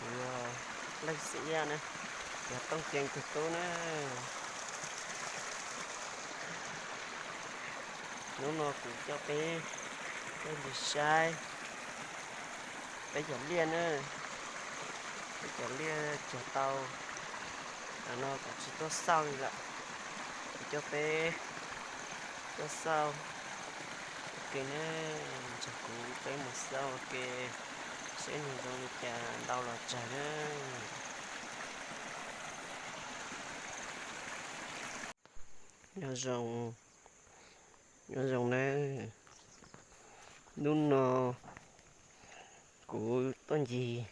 Kuv yog Leej Xeem Yaj na, yog Tooj Cees tus tub na. Hnub no kuv coj peb tuaj ncig saib peb cov liaj na. Peb cov liaj cog tau, tam no kuv tsis tuaj xauj li lawm. Kuv coj peb tuaj xauj ua ke na, nrog kuv peb mus xauj ua ke seb nws zoo li cas, ntau los tsawg na. Nyob zoo, nyob zoo na. Hnub no kuv tuaj ncig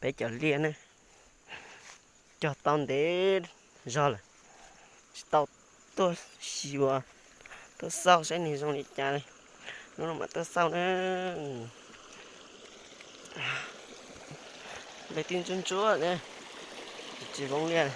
peb cov liaj ne, cog tau ntev zog lawm, tsis tau tuaj xyuas, tuaj xauj saib nws zoo li cas li. Hnub no mam tuaj xauj na. Nplej twb ntsuab ntsuab ne, tsis zoo liaj.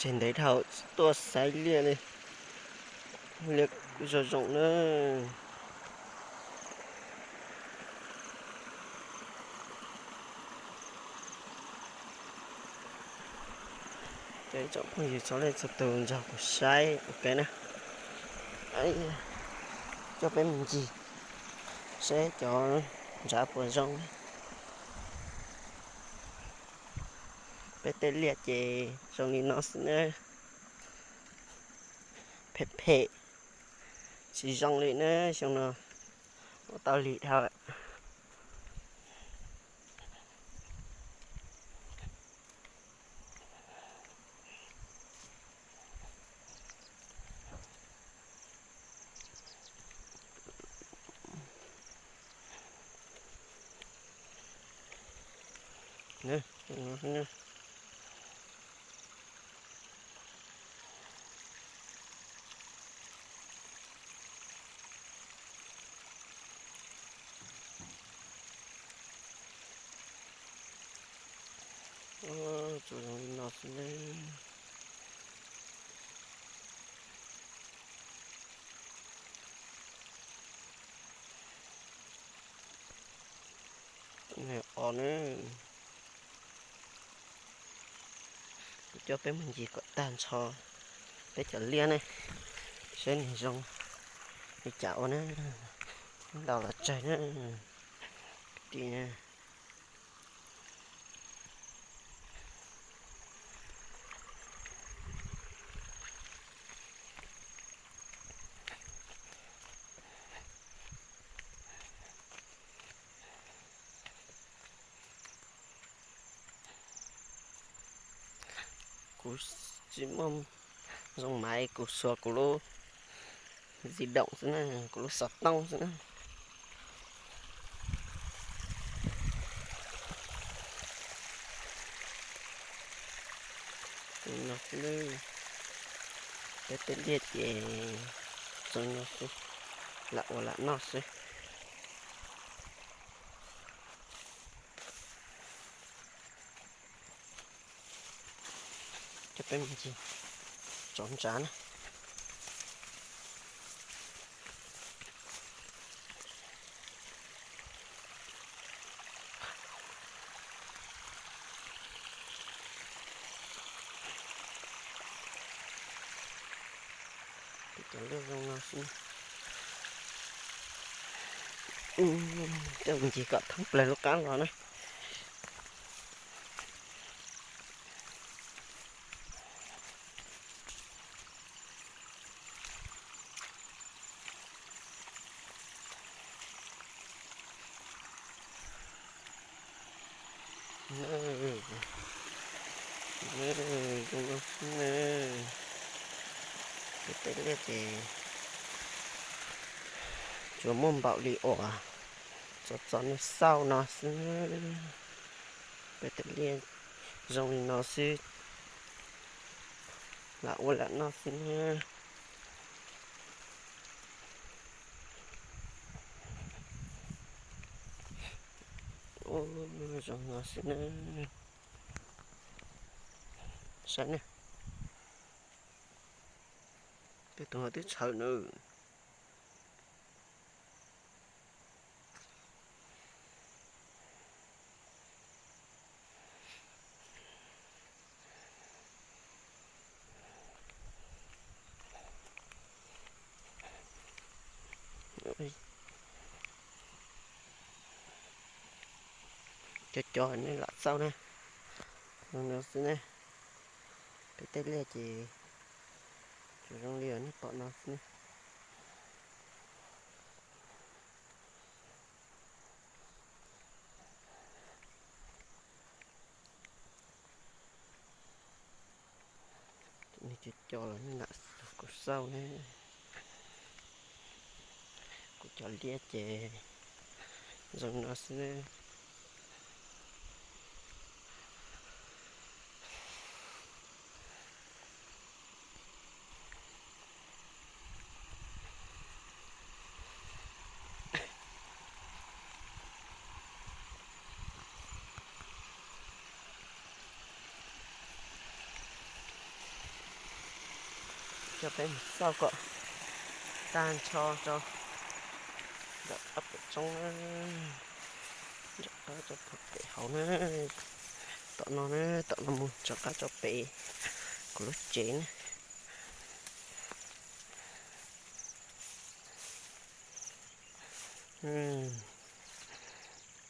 Tseg ntev dhau tsis tuaj xaiv liaj li, liaj zoo zoo na. Cov ib tsoom phooj ywg txhua leej txhua tus nrog kuv saib ua ke na. Coj peb mus ncig seb cov nrad puas zoo. Peb tej liaj ces zoo li no xwb na, phem phem, tsis zoo li na. Xyoo no ua tau lig dhau lawm. Tsuas zoo li no xwb ne. Os na, kuv coj peb mus ncig kom tag nrho peb cov liaj ne, saib nws zoo li cas ua na, ntau los tsawg na. Kwv tij na, kuv tsis muaj zoo maiv, kuv xuas kuv lub di doom xwb na, kuv lub xov tooj xwb na. Peb tej liaj ces zoo no xwb, lam ua lam noj xwb. Coj peb mus ncig tsob ntsav na. Peb cov liaj zoo no xwb. Coj mus ncig kom thoob plaws lub qab los na. Zoo no xwb na. Peb tej liaj ces tsuas muaj npaum li uas txom txom nyem xauj no xwb. Peb tej liaj zoo li no xwb, lam ua lam noj xwb na. Zoo no xwb na. Saib ne, tej tus ho twb txhawv na. Cov cov nej lam xauj na, no xwb ne, peb tej liaj ces tsuas zoo li nej pom no xwb ne. Cov cov los nej lam kuv xauj ne, kuv cov liaj ces zoo no xwb ne. Coj peb mus xauj kom tag nrho rau nram qab pem roob na, nram qab rau pem hauv na, tom no na, tom no mus rov qab rau pem kuv lub tsev na.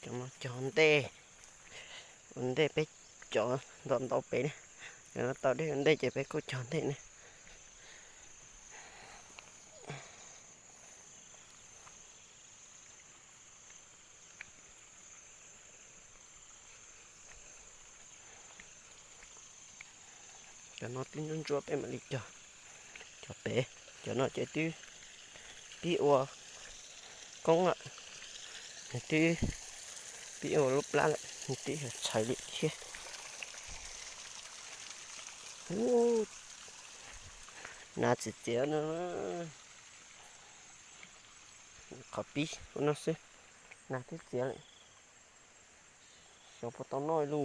Cov no cog ntej, ua ntej peb cov ntau ntau pem ne, cov no tau dej ua ntej ces peb kuj cog ntej ne. Cov no twb ntsuab ntsuab peb mam li cog. Cov pem, cov no ces twb pib ua koob lawm, nws twb pib ua lub plab lawm, nws twb yuav txhawv li thiab. Ub, nas txias txias no, qhov pib ua no xwb, nas twb txias lawm, xyov puas tau noj li.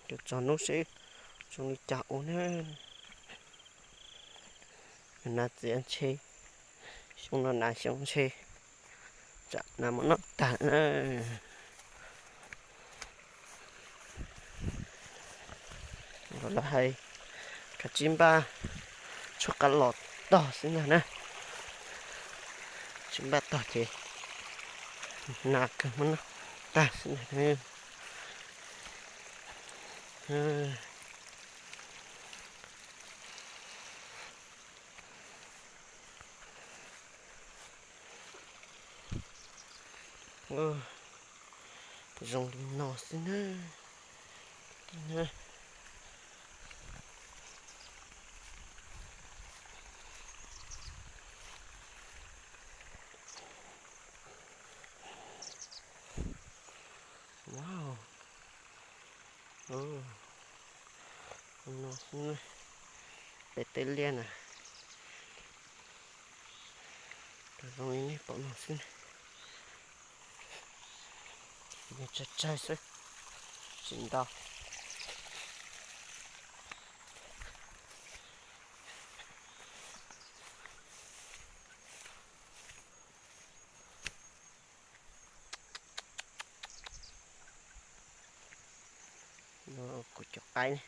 Tus txog hnub seb zoo li cas ua na. Nas txias ntshe, xyoo no nas xyoo ntshe tsam nas mus noj tag na. Los lawv hais kav tsij npaj tshuaj qab los tog xwb ntag na. Tsis npaj tog ces nas kawg muab noj tag xwb ntag. Zoo li no xwb na. Wow, no xwb, peb tej liaj na, zoo li nej pom no xwb, tsawg tsawg xwb, tsis ntau. Kuv cov qaib ne.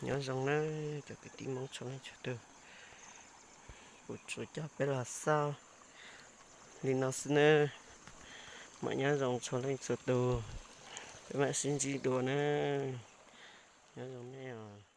Nyob zoo na cov kwv tij Hmoob txhua leej txhua tus, kuv tsuas coj peb los xauj li no xwb na. Mam nyob zoo txhua leej txhua tus, peb mam sib ntsib dua na. Nyob zoo nej os.